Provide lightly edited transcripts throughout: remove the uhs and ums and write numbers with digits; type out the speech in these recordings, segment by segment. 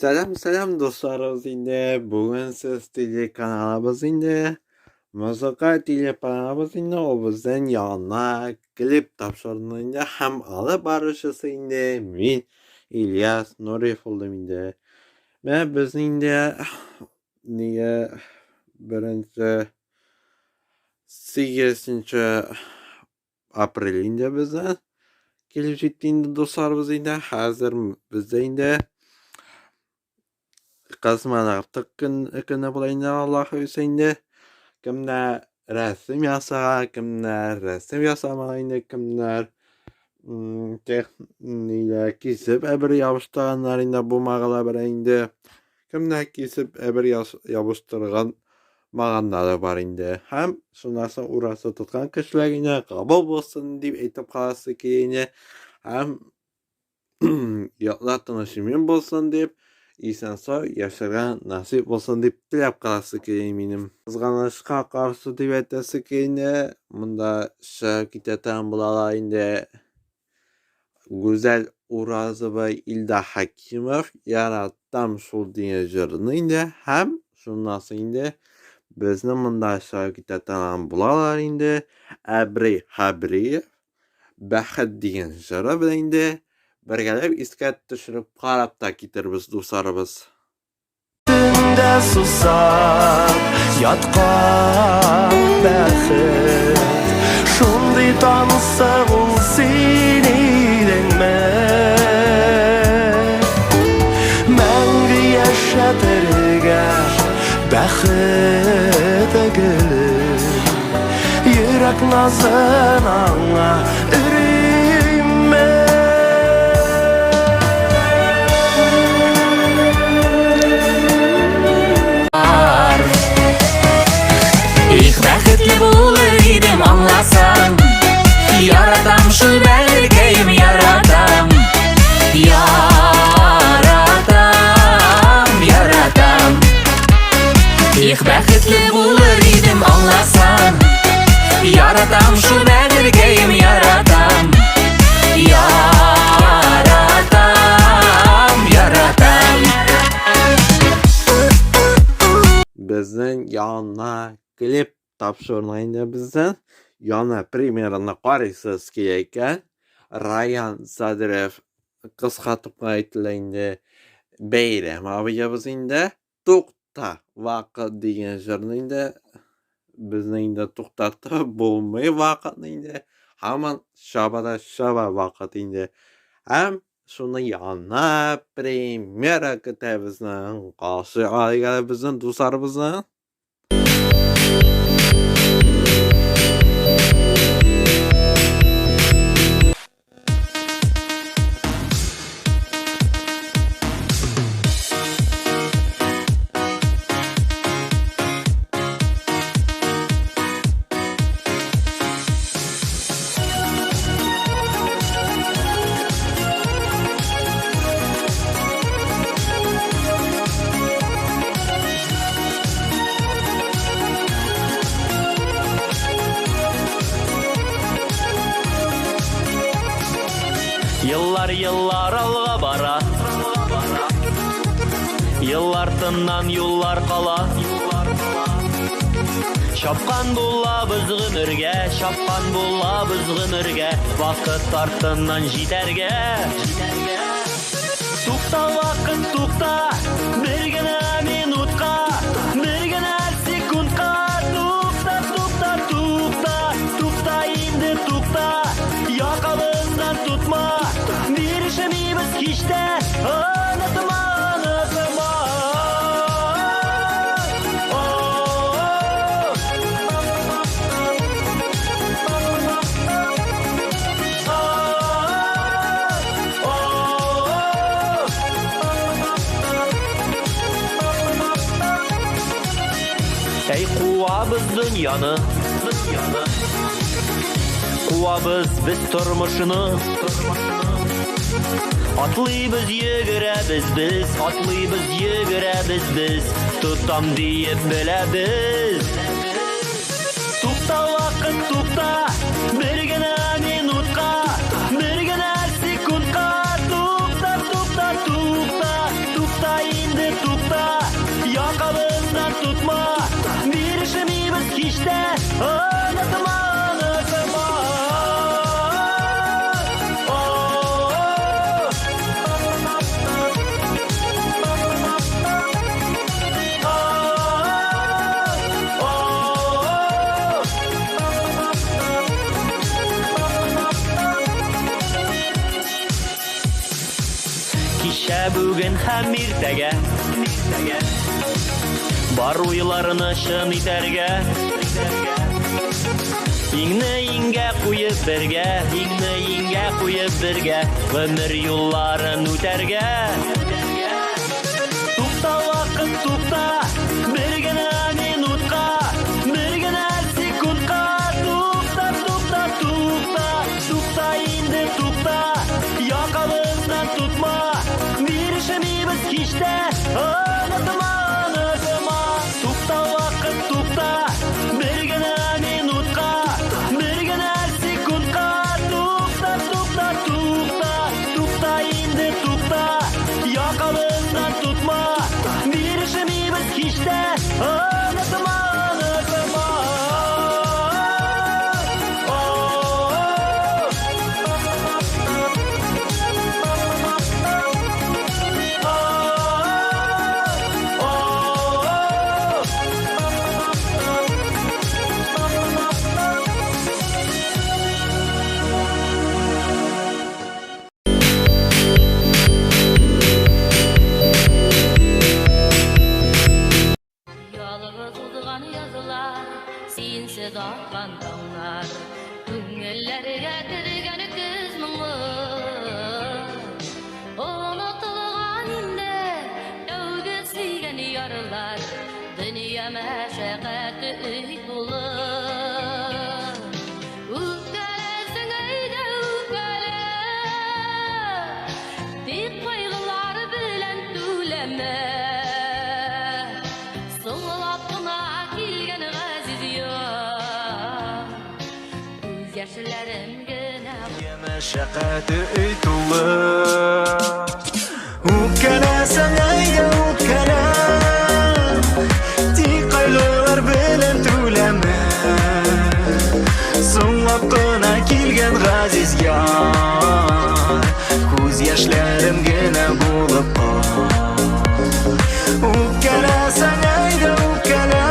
Сәлам, сәлам, дусларыбыз инде. Бүген сез телеканалыбыз инде. Музыка телеканалыбыз инде, ул безнең яңа клип тапшыруны инде һәм алып баручысы инде мин Ильяс Нуриев булдым инде. Менә безнең инде нигә беренче 8 апрель инде безнең килеп җитте инде дусларыбыз инде. Хәзер бездә инде космонавтик көн көне була инде, Аллаһ боерса инде. Кемнәр рәсем ясаган, кемнәр рәсем ясамаган инде, кемнәр тех ниләр кисеп әбер ябыштырганнар инде бумагалар белән инде. Кемнәр кисеп әбер ябыштырган маганнары бар инде. Һәм шуннан соң ураза тоткан кешеләр инде кабул булсын дип әйтеп каласы килә инде. Һәм ятлар тыныч имин булсын дип, исән сау яшәргә насыйп булсын дип теләп каласы килә минем. Кызганычка каршы дип әйтәсе килә инде, монда чыгып китә торган булалар инде. Гүзәл Уразова, Илдар Хәкимов Яратам шул дигән җырны инде һәм шуннан соң инде безнең монда чыгып китә торган булалар инде Әбри Хәбриев Бәхет дигән җыры белән инде бергәләп искә төшереп карап та китербез дусларыбыз. Төндә сусап яткан бәхет Шундый тансык ул син идеңме Мәңге яшәтергә бәхет гөле Йөрәк назын аңа өриме Их, бәхетле булыр идем, аңласаң. Яратам шул бәлкәем, яратам. Яратам, яратам. Их, бәхетле булыр идем, аңласаң. Яратам шул бәгырькәем, яратам. Яратам, яратам. Безнең яңа клип тапшыруны инде безнең яңа премьераны карыйсыз килә икән. Раян Садриев кыска тупка әйтелә инде. Бәйрәм абыебыз инде. Тукта, вакыт дигән җырны инде безне инде туктатып булмый вакытны инде. Һаман чаба да чаба вакыт инде. Һәм шуны яңа премьера көтә безнең. Каршы алыйк әле безнең дусларыбызны. Еллар, еллар алга бара. Еллар тыннан юллар кала. Чапкан булабыз гомергә, чапкан булабыз гомергә, вакыт артыннан җитәргә. Тукта, вакыт, тукта, бер генә минутка, бер генә секундка. Тукта, тукта, тукта, тукта инде, тукта. Якабыздан тотма, бирешмибез һич тә, онытма, онытма. Әй, куабыз дөньяны, куабыз без тормышны. Атлыйбыз, йөгерәбез без, атлыйбыз, йөгерәбез без, тотам диеп беләбез. Тукта, вакыт, тукта, бер генә минутка, бер генә секундка. Тукта, тукта, тукта, тукта. тукта, якабыздан тотма, бирешмибез һич тә, онытма, онытма. Кичә, бүген һәм иртәгә Бар уйларны чын итәргә. Иңне иңгә куеп бергә, иңне иңгә куеп бергә, гомер юлларын үтәргә. Тукта, вакыт, тукта, бер генә минутка, бер генә секундка. Тукта, тукта, тукта, тукта инде, тукта, якабыздан тотма, бирешмибез һич тә, онытма, онытма. Тукта, вакыт, тукта, бер генә минутка, бер генә секундка. Тукта, тукта, тукта, тукта инде, тукта, якабыздан тотма, бирешмибез һич тә, онытма, онытма. Ялгыз узган язлар, синсез аткан таңнар, күңелләргә кергән көз моңы. Онытылган инде тәүге сөйгән ярлар, дөнья мәшәкате өй тулы. Үпкәләсең, әйдә, үпкәлә, тик кайгылар белән түләмә. Соңлап кына килгән газиз яр, күз яшьләрем генә. Мәшәкате өй тулы. Үпкәләсәң, әйдә, үпкәлә, тик кайгылар белән түләмә. Соңлап кына килгән газиз яр, күз яшьләрем генә булып кал. Үпкәләсәң, әйдә, үпкәлә,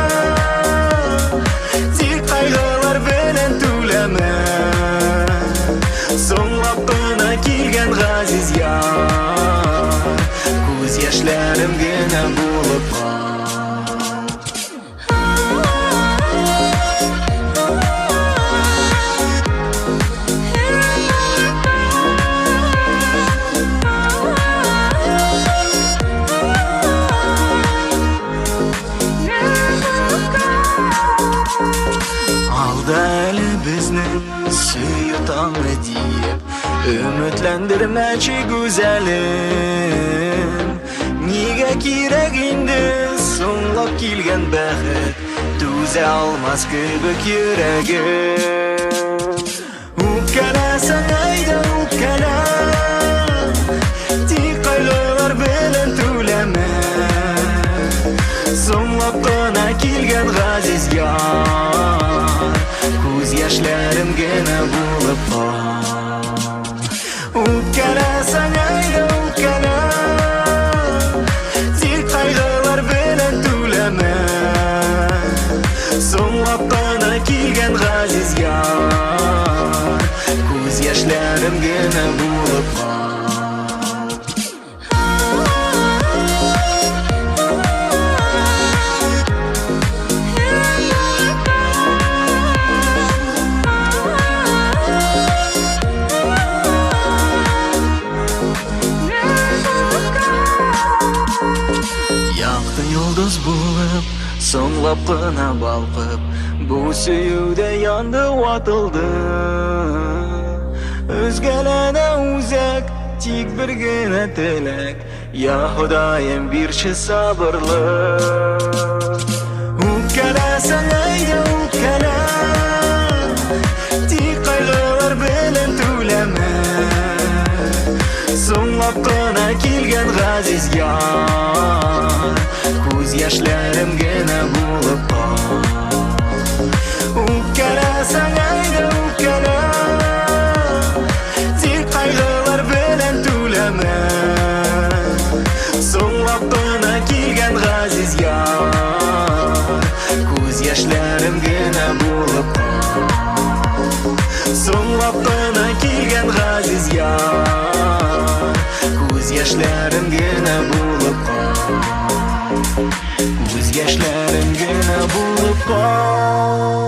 тик кайгылар белән түләмә. Соңлап кына килгән газиз яр, күз яшьләрем генә булып кал. Алда әле безнең сөю таңы диеп өметләндермәче, гүзәлем. Нигә кирәк инде соңлап килгән бәхет, түзә алмас кебек йөрәгем. Үпкәләсәң, әйдә, үпкәлә, тик кайгылар белән түләмә. Соңлап кына килгән газиз яр, күз яшьләрем генә булып кал. Үпкәләсәң, әйдә, үпкәлә, тик кайгылар белән түләмә. Соңлап кына килгән газиз яр, күз яшьләрем генә булып кал. Якты йолдыз булып, соңлап кына балкып, бу сөюдә янды, ватылды. Өзгәләнә үзәк, тик бер генә теләк: я Ходаем, бирче сабырлык. Үпкәләсәң, әйдә, үпкәлә, тик кайгылар белән түләмә. Соңлап кына килгән газиз яр. газиз яр, күз яшьләрем генә булып кал. Соңлап кына килгән газиз яр, күз яшьләрем генә булып кал. Күз яшьләрем генә булып кал.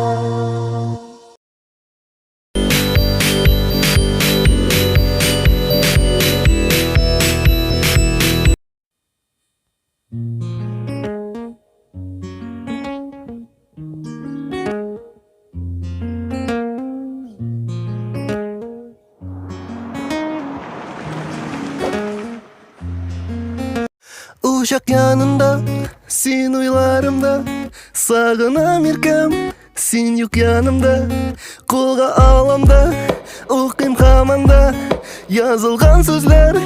Учак янында, син уйларымда, Сагынам иркәм, син юк янымда. Кулга алам да, укыйм һаман да Язылган сүзләр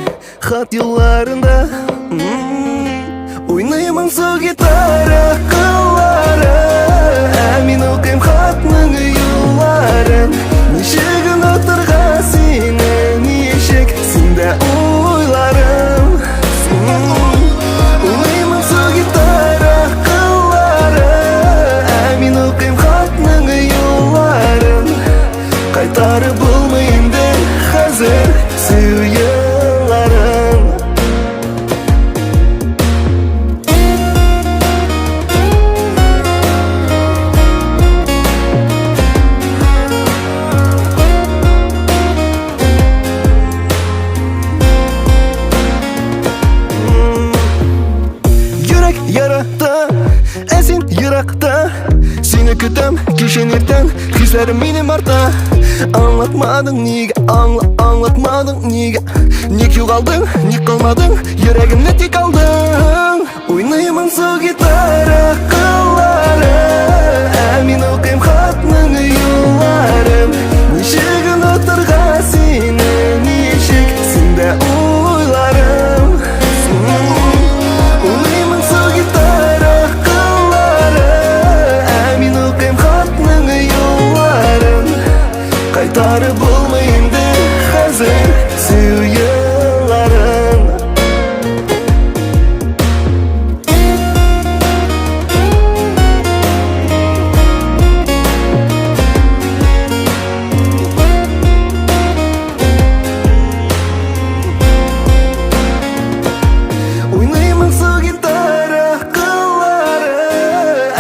хат юлларында. Уйный моңсу гитара кыллары, Ә мин укыйм хатның юлларын. Ничек онытырга сине, ничек синдә уйларым. Уйный моңсу гитара кыллары, Ә мин укыйм хатның юлларын. Кайтарып булмый инде хәзер сөю елларын. Йөрәк ярата, ә син еракта. Сине көтәм кичен иртән, хисләрем минем арта. Аңлатмадың нигә, аңла, аңлатмадың нигә. Ник югалдың, ник калмадың, йөрәгемне тик алдың. Уйный моңсу гитара кыллары, Ә мин укыйм хатның юлларын. Ничек онытырга сине, ничек синдә уйларым. Уйный моңсу гитара кыллары, Ә мин укыйм хатның юлларын. Кайтарып булмый инде хәзер сөю елларын. Уйный моңсу гитара кыллары,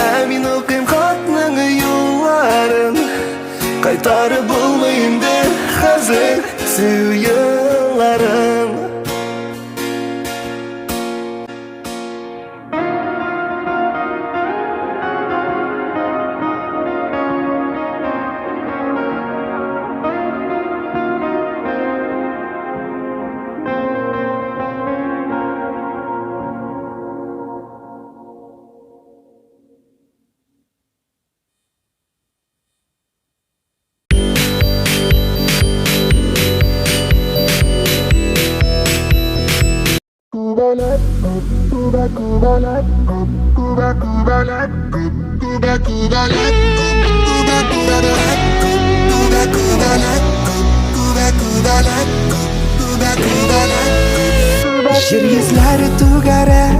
Ә мин укыйм хатның юлларын. Кайтарып булмый инде хәзер сөю елларын. Җир йөзләре түгәрәк,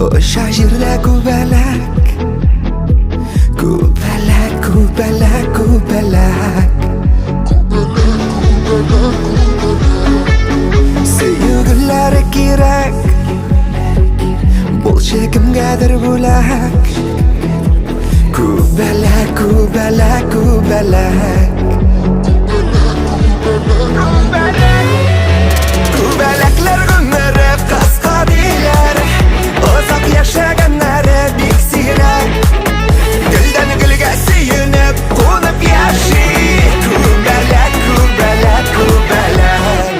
Оча җирдә күбәләк. Күбәләк, күбәләк, күбәләк. Сөю гөлләре кирәк, Булчы кемгәдер бүләк. Күбәләк, күбәләк, күбәләк. Күбәләкләр гомере кыска диләр, Озак яшәгәннәре бик сирәк. Гөлдән гөлгә сөенеп кунып яши Күбәләк, күбәләк, күбәләк.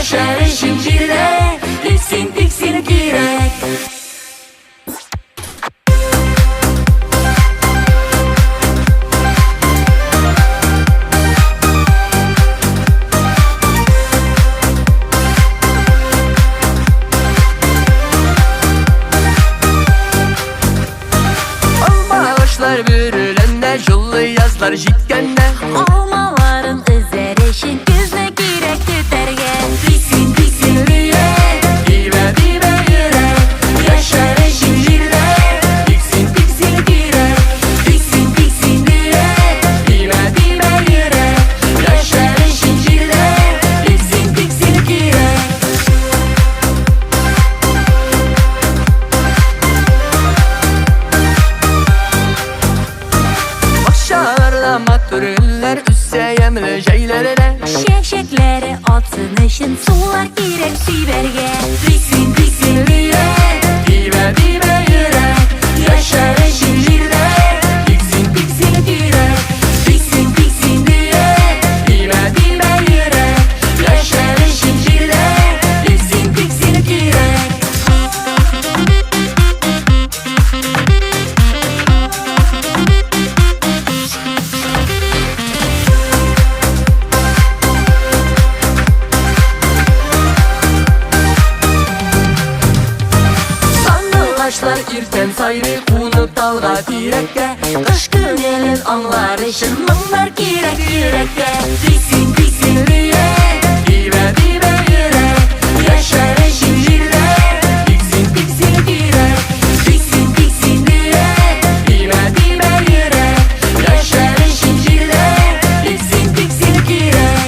Яшәр өчен җирдә тик син, тик син кирәк. Алма агачлар бөреләнә, җылы язлар җиткәндә. Алмаларын өзәр өчен көзне кирәк көтәргә. Тик син, тик син кирәк, тибә, тибә йөрәк. Яшәр өчен җирдә тик син, тик син кирәк. Тик син, тик син кирәк, тибә, тибә йөрәк. Яшәр өчен җирдә тик син, тик син кирәк. Бакчаларда матур гөлләр үсә ямьле җәйләрдә. Чәчәкләре атсын өчен сулар кирәк сибәргә. Тик син, тик син кирәк, тибә, тибә йөрәк. Яшәр өчен җирдә тик син, тик син кирәк. Тик син, тик син кирәк, тибә, тибә йөрәк. Яшәр өчен җирдә тик син, тик син кирәк. Сандугачлар иртән сайрый кунып талга тирәккә. Кыш күңелен аңлар өчен моңнар кирәк йөрәккә. Тик син, тик син кирәк, тибә, тибә йөрәк. Яшәр өчен җирдә тик син, тик син кирәк. Тик син, тик син кирәк, тибә, тибә йөрәк. Яшәр өчен җирдә тик син, тик син кирәк.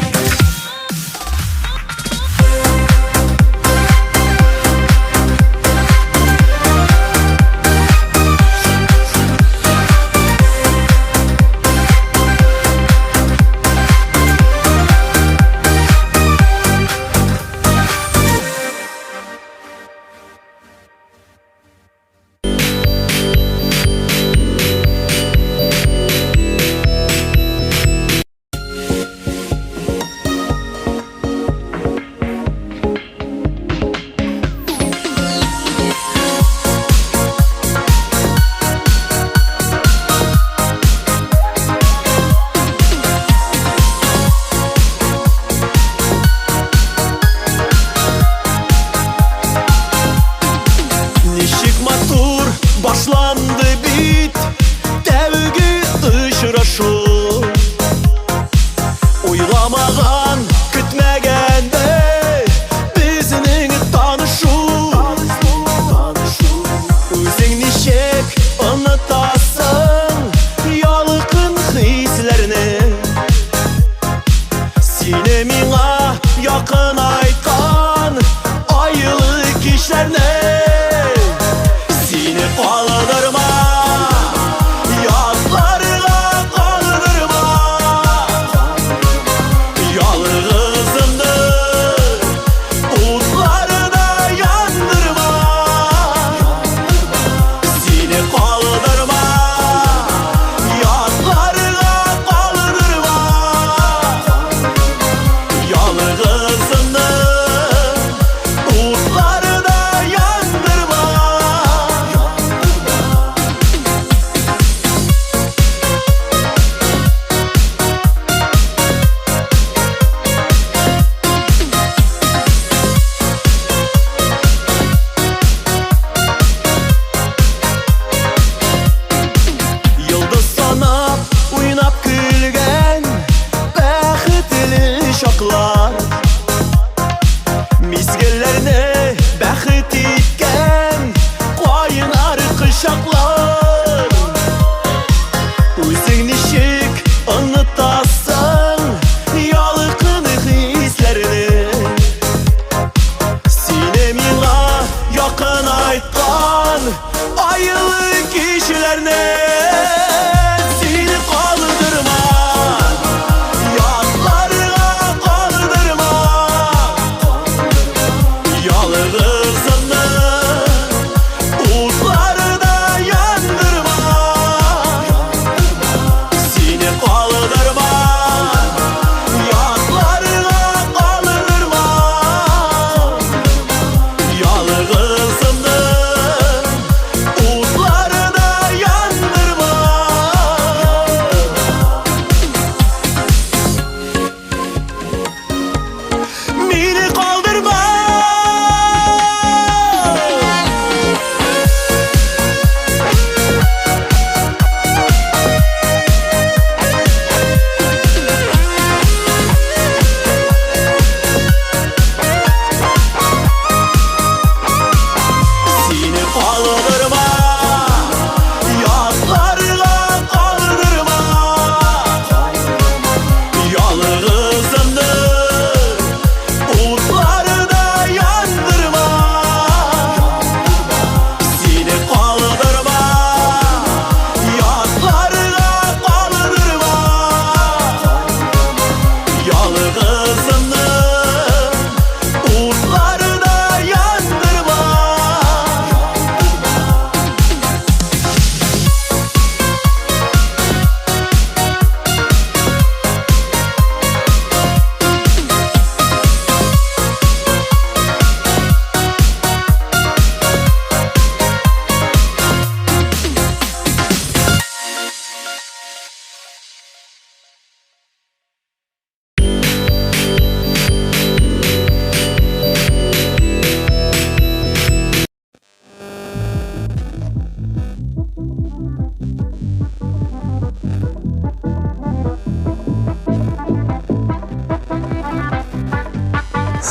Ничек матур башланды бит тәүге очрашу. Уйламаган, көтмәгәндә безнең танышу. Үзең ничек онытасың ялкын хисләрне? Сине миңа якынайткан айлы кичләрне. Сине калдырма, ятларга калдырма. Ялгызымны утларда яндырма. Сине калдырма, ятларга калдырма. Ялгызымны утларда яндырма. Йолдыз санап, уйнап көлгән бәхетле чаклар. Мизгелләрне бәхет иткән кайнар кочаклар. Үзең ничек онытасың ялкын хисләрне? Сине миңа якынайткан айлы кичләрне. Сине калдырма, ятларга калдырма.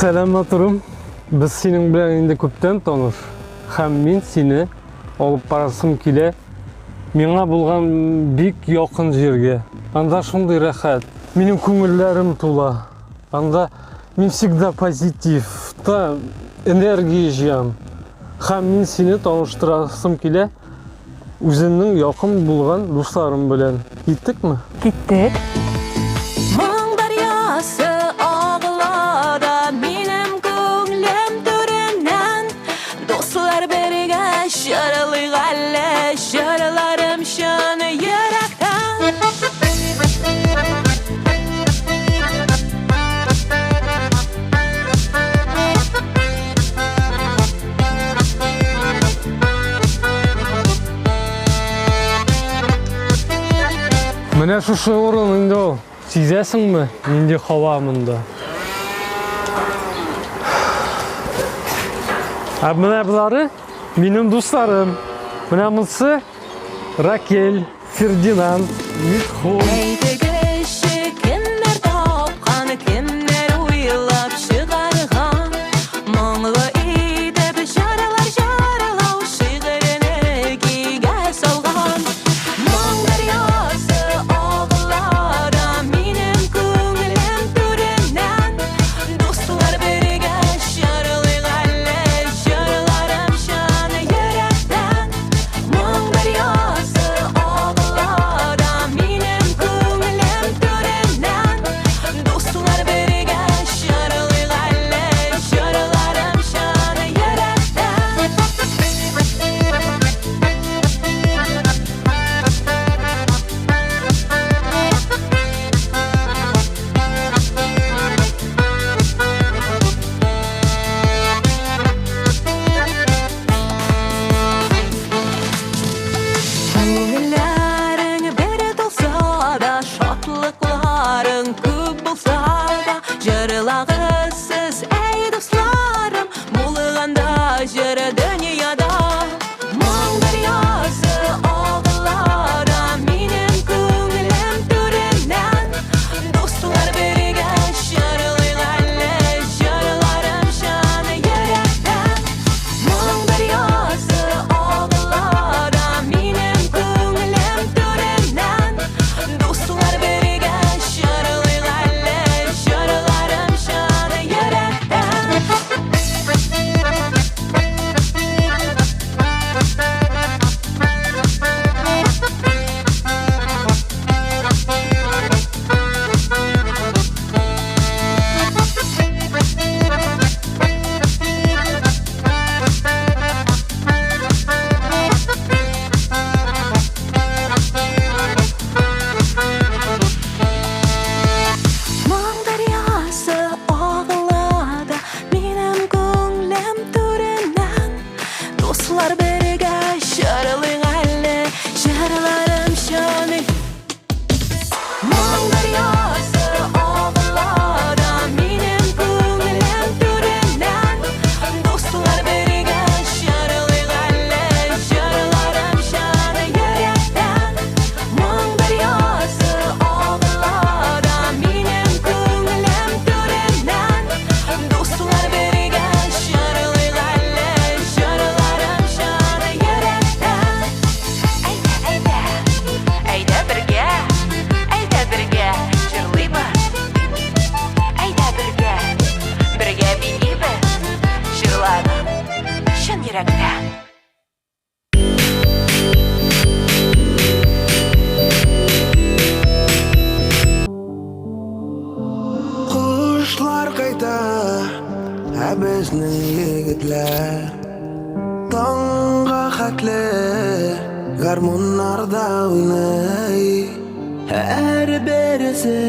Сәлам, матурым. Без синең белән инде күптән таныш. Һәм мин сине алып барасым килә. Миңа булган бик якын җиргә. Анда шундый рәхәт. Минем күңелләрем тула. Анда мин всегда позитивта, энергия җыям. Һәм мин сине таныштырасым килә үземнең якын булган дусларым белән. Киттекме? Киттек. Моң дәрьясы агыла да минем күңлем түреннән. Дуслар бергә җырлыйк әле, җырларым чын йөрәктән. Менә шушы урын инде ул. Сизәсеңме, нинди һава монда? Ә менә болары минем дусларым. Менә монысы Ракель, Фердинанд, Митхун. Әйтегезче, кемнәр тапкан, кемнәр уйлап чыгарган? Моңлы итеп җырлар җырлау шигырен көйгә салган. Моң дәрьясы агыла да минем күңелем түреннән. Дуслар бергә җырлыйк әле, җырларым чын йөрәктән. Моң дәрьясы агыла да минем күңелем түреннән. Дуслар бергә җырлыйк әле, җырларым чын йөрәктән. Күңелләрең бер тулса да, шатлыкларың күп булса да, җырлагыз сез, әй дусларым, булганда җыр дөньяда. Моң дәрьясы агыла да минем күңелем түреннән. Дуслар бергә җырлыйк әле, җырларым чын йөрәктән. Моң дәрьясы агыла да минем күңелем түреннән. Дуслар бергә җырлыйк әле, җырларым чын йөрәктән. Моң дәрьясы агыла да минем күңлем түреннән. Дуслар бергә җырлыйк әле, җырларым чын. Моң дәрьясы агыла да минем күңелем түреннән. Дуслар бергә җырлыйк әле, җырларым чын йөрәктән. Моң дәрьясы агыла да минем күңелем түреннән. Дуслар бергә җырлыйк әле, җырларым чын йөрәктән. Әйдә, әйдә, әйдә бергә, әйдә бергә җырлыйбыз. Әйдә бергә, бергә биибез, җырларым чын йөрәктән. Кошлар кайта, ә безнең егетләр таңга хәтле гармуннарда уйный. Һәрберсе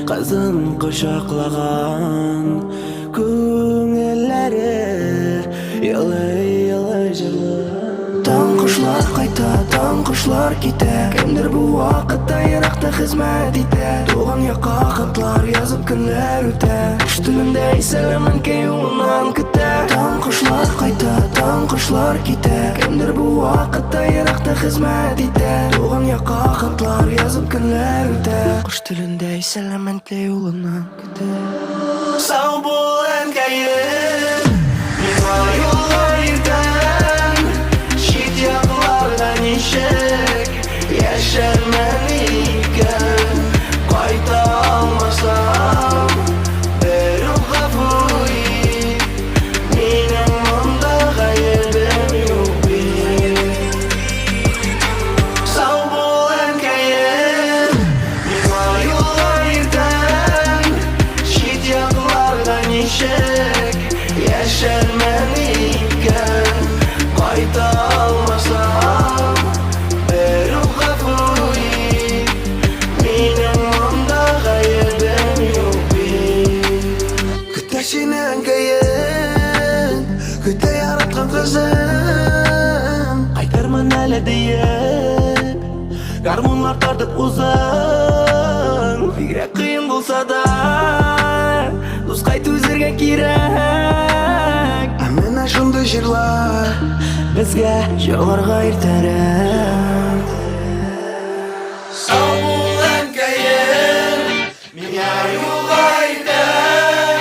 кызын кочаклаган, күңелләре елый-елый җырлый. Таң кошлар кайта, таң Таң кошлар китә Кемдер бу вакытта еракта хезмәт итә Туган якка хатлар язып көннәр үтә Кош телендә сәлам әнкәй юлыннан көтә Таң кошлар кайта, таң кошлар китә Кемдер бу вакытта еракта хезмәт итә Туган якка хатлар язып көннәр үтә Кош телендә сәлам әнкәй юлыннан көтә Сау бул, әнкәем, миңа юлга иртән Чит якларда ничек яшәрмен икән Кайта алмасам, берүк гафу ит Минем монда гаебем юк бит Сау бул, әнкәем, миңа юлга иртән Чит якларда ничек яшәрмен икән Кайта алмасам, берүк гафу ит Минем монда гаебем юк бит Көтә сине әнкәем, көтә яраткан кызым Кайтырмын әле диеп Гармунлар тартып узың Бигрәк кыен булса да, дускай түзәргә кирәк Ә менә шундый җырлар безгә җырларга иртәрәк Сау бул, әнкәем, миңа юлга иртән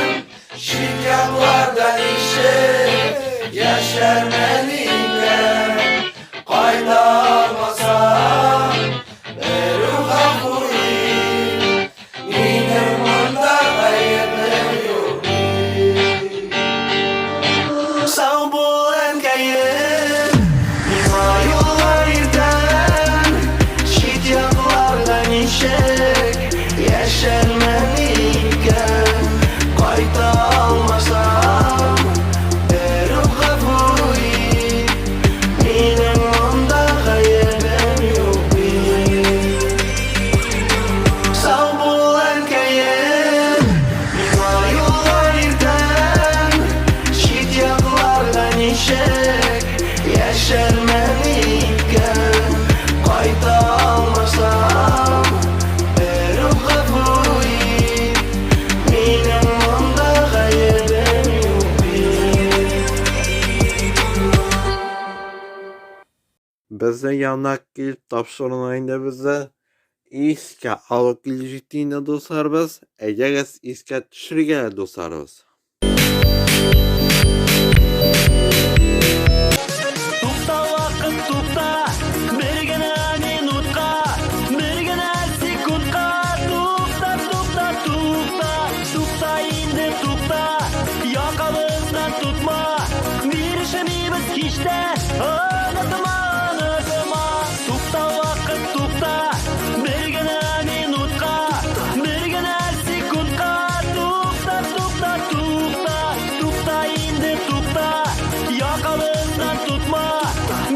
Чит якларда ничек яшәрмен икән Кайта алмасам, берүк гафу ит Минем монда гаебем юк бит Сау бул, әнкәем, миңа юлга иртән Чит якларда ничек яшәрмен икән Кайта алмасам, берүк гафу ит Минем монда гаебем юк бит Сау бул, әнкәем, миңа юлга иртән Чит якларда ничек яшәрмен икән Кайта алмасам, берүк гафу ит Минем монда гаебем юк бит Безнең янына килеп тапшыруны инде безне искә алып килеп җитте инде дусларыбыз. Әйдәгез искә төшерергә дусларыбыз. Тукта вакыт тукта Бер генә минутка Бер генә секундка Тукта, тукта, тукта Тукта инде тукта Якабыздан тотма Бирешмибез һич тә Онытма, онытма Тукта вакыт тукта Бер генә минутка Бер генә секундка Тукта, тукта, тукта Тукта инде тукта Якабыздан тотма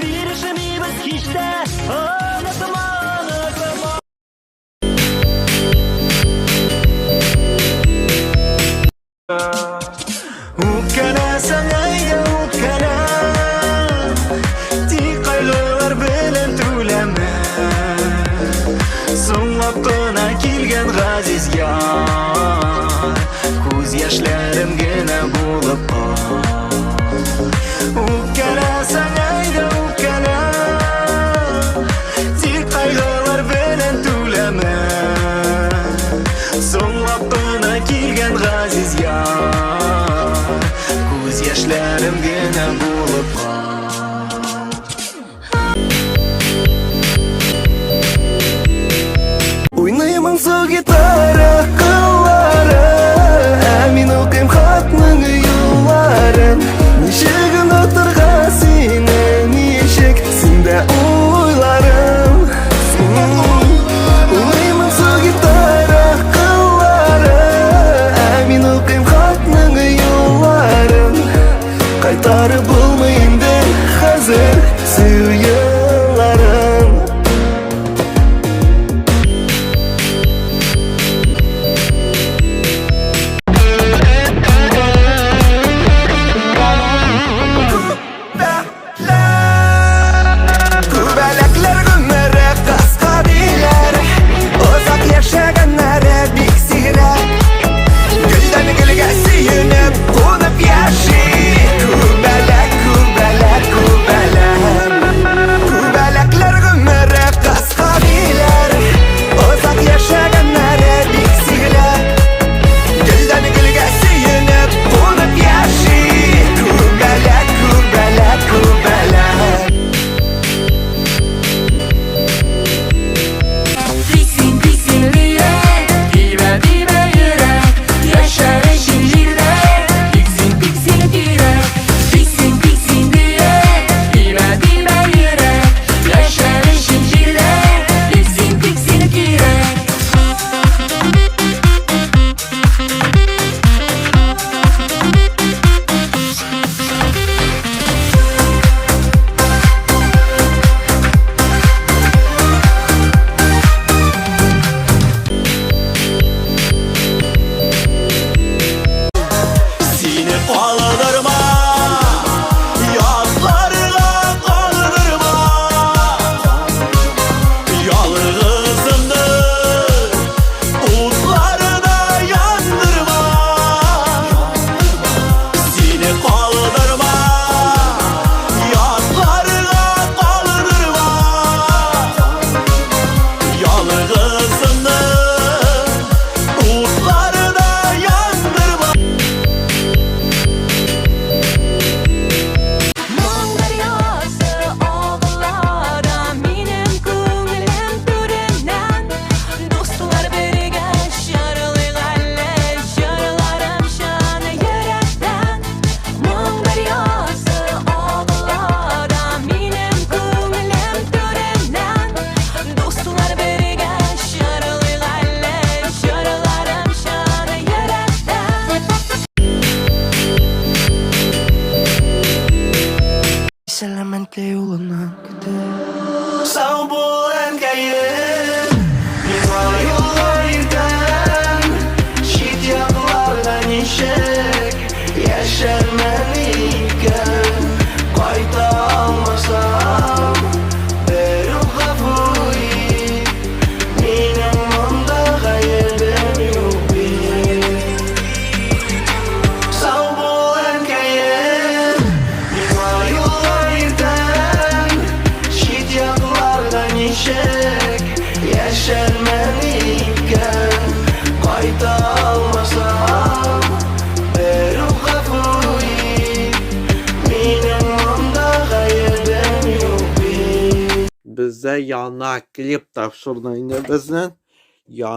Бирешмибез һич тә Онытма, онытма Үпкәләсәң әйдә үпкәлә Тик кайгылар белән түләмә Соңлап кына килгән газиз яр Күз яшьләрем генә булып кал Үпкәләсәң әйдә үпкәлә Тик кайгылар белән түләмә Соңлап кына килгән газиз яр Күз яшьләрем генә булып кал Уйный моңсу гитара кыллары Ә мин укыйм хатның юлларын Ничек онытырга сине, ничек синдә уйларым Уйный моңсу гитара кыллары Ә мин укыйм хатның юлларын Кайтарып булмый инде хәзер сөю елларын. Әткәй юлыннан көтә. Сау бул, әнкәем, миңа юлга иртән. Чит якларда ничек яшәрмен икән? Кайта алмасам, бер үк гафу ит. Минем монда гаебем юк бит. Сау бул, әнкәем, миңа юлга иртән. Чит якларда ничек яшәрмен икән? Кайта алмасам, бер үк гафу ит. Минем монда гаебем юк бит. Бездә яңа клип тапшырды инде безнең. Я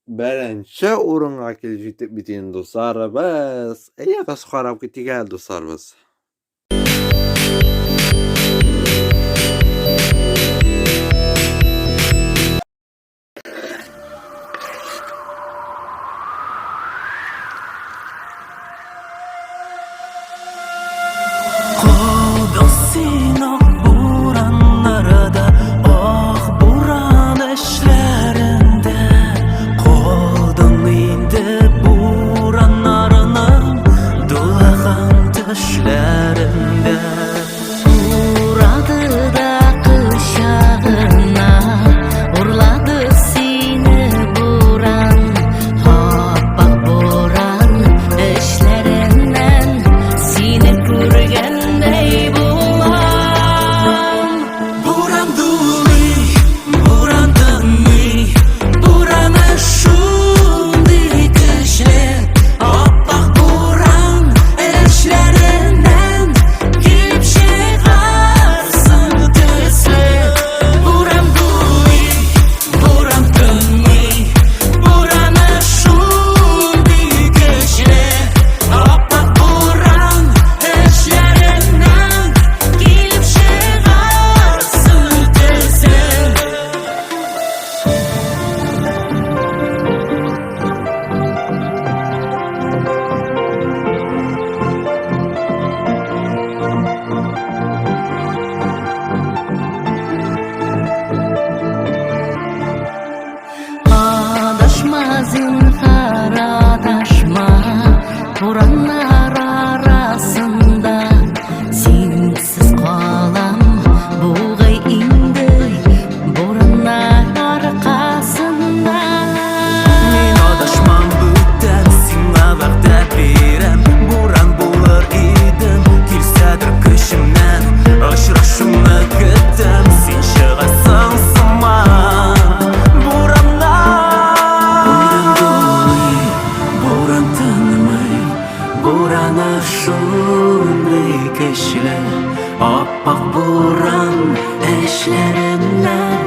беренче урынга килеп җиттек бит инде, дусларыбыз. Әйдәгез карап китик әле, дусларыбыз. Калдың син ак бураннарда, ак буран эшләрендә. Калдың инде бураннарның дулаган төшләрендә. Урады да кочагына, урлады сине буран, ап-ак буран эшләреннән сине күргәндәй булам. Буран дулый, буран тынмый, бураны шундый көчле, ап-ак буран эшләреннән килеп чыгарсың төсле. Буран дулый, буран тынмый, бураны шундый көчле, ап-ак буран эшләреннән килеп чыгарсың төсле. Адашма, зинһар, адашма, бураннар арасында синсез калам бугай инде бураннар аркасында. Мин адашмам бүтән, сиңа вәгъдә бирәм. Буран булыр идем, килсәдер көчемнән. Очрашуны көтәм, син чыгасың сыман бураннан. Буран дулый, буран тынмый, бураны шундый көчле, ап-ак буран эшләреннән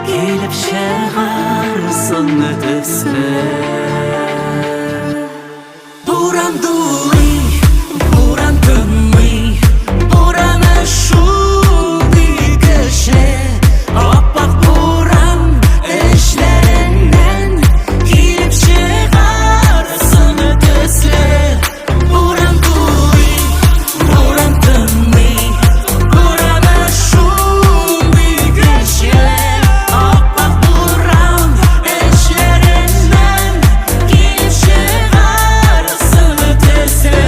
килеп чыгарсың төсле. Буран дулый, буран тынмый, бураны шундый көчле, ап-ак буран эшләреннән килеп чыгарсың төсле. Буран дулый, буран тынмый, бураны шундый көчле, ап-ак буран эшләреннән килеп чыгарсың төсле.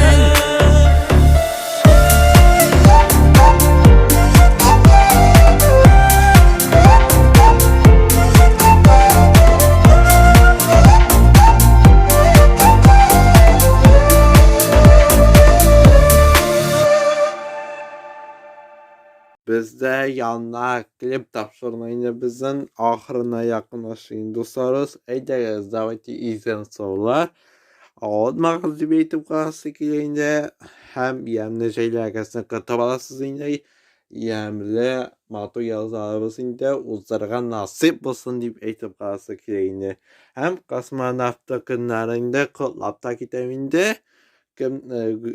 Бездә яңа клип тапшырды инде безнең ахырына якынлаша инде, дусларыбыз. Әйдәгез, давайте исән саулар. Онытмагыз дип әйтеп каласы килә инде. Һәм ямьле җәйләрегезне көтеп аласыз инде. Ямьле матур язларыбыз инде уздырырга насыйп булсын дип әйтеп каласы килә инде. Һәм космонавта көннәрен дә котлап та китәм инде. Кем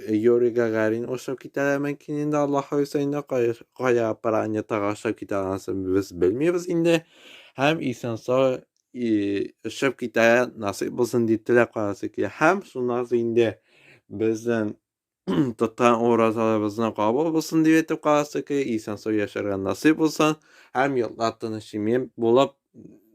Юрий Гагарин очып китә мөмкин инде, Аллаһ боерса инде, кая планетага очып китә анысын без белмибез инде. Һәм исән сау очып китә насыйп булсын дип теләп каласы килә. Һәм шуннан соң инде безнең Тоткан уразаларыбызны кабул булсын дип әйтеп каласы ки, исән-сау яшәргә насыйп булсын һәм йортлар тыныч имин булып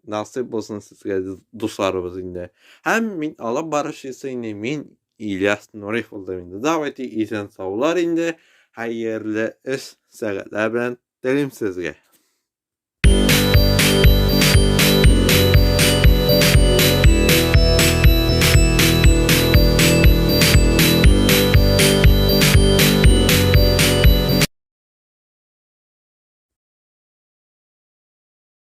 насыйп булсын сезгә, дусларыбыз инде. Һәм мин алып баручысы инде мин Ильяс Нуриев булдым инде. Давайте исән саулар инде. Хәерле эш сәгатьләр белән телим сезгә.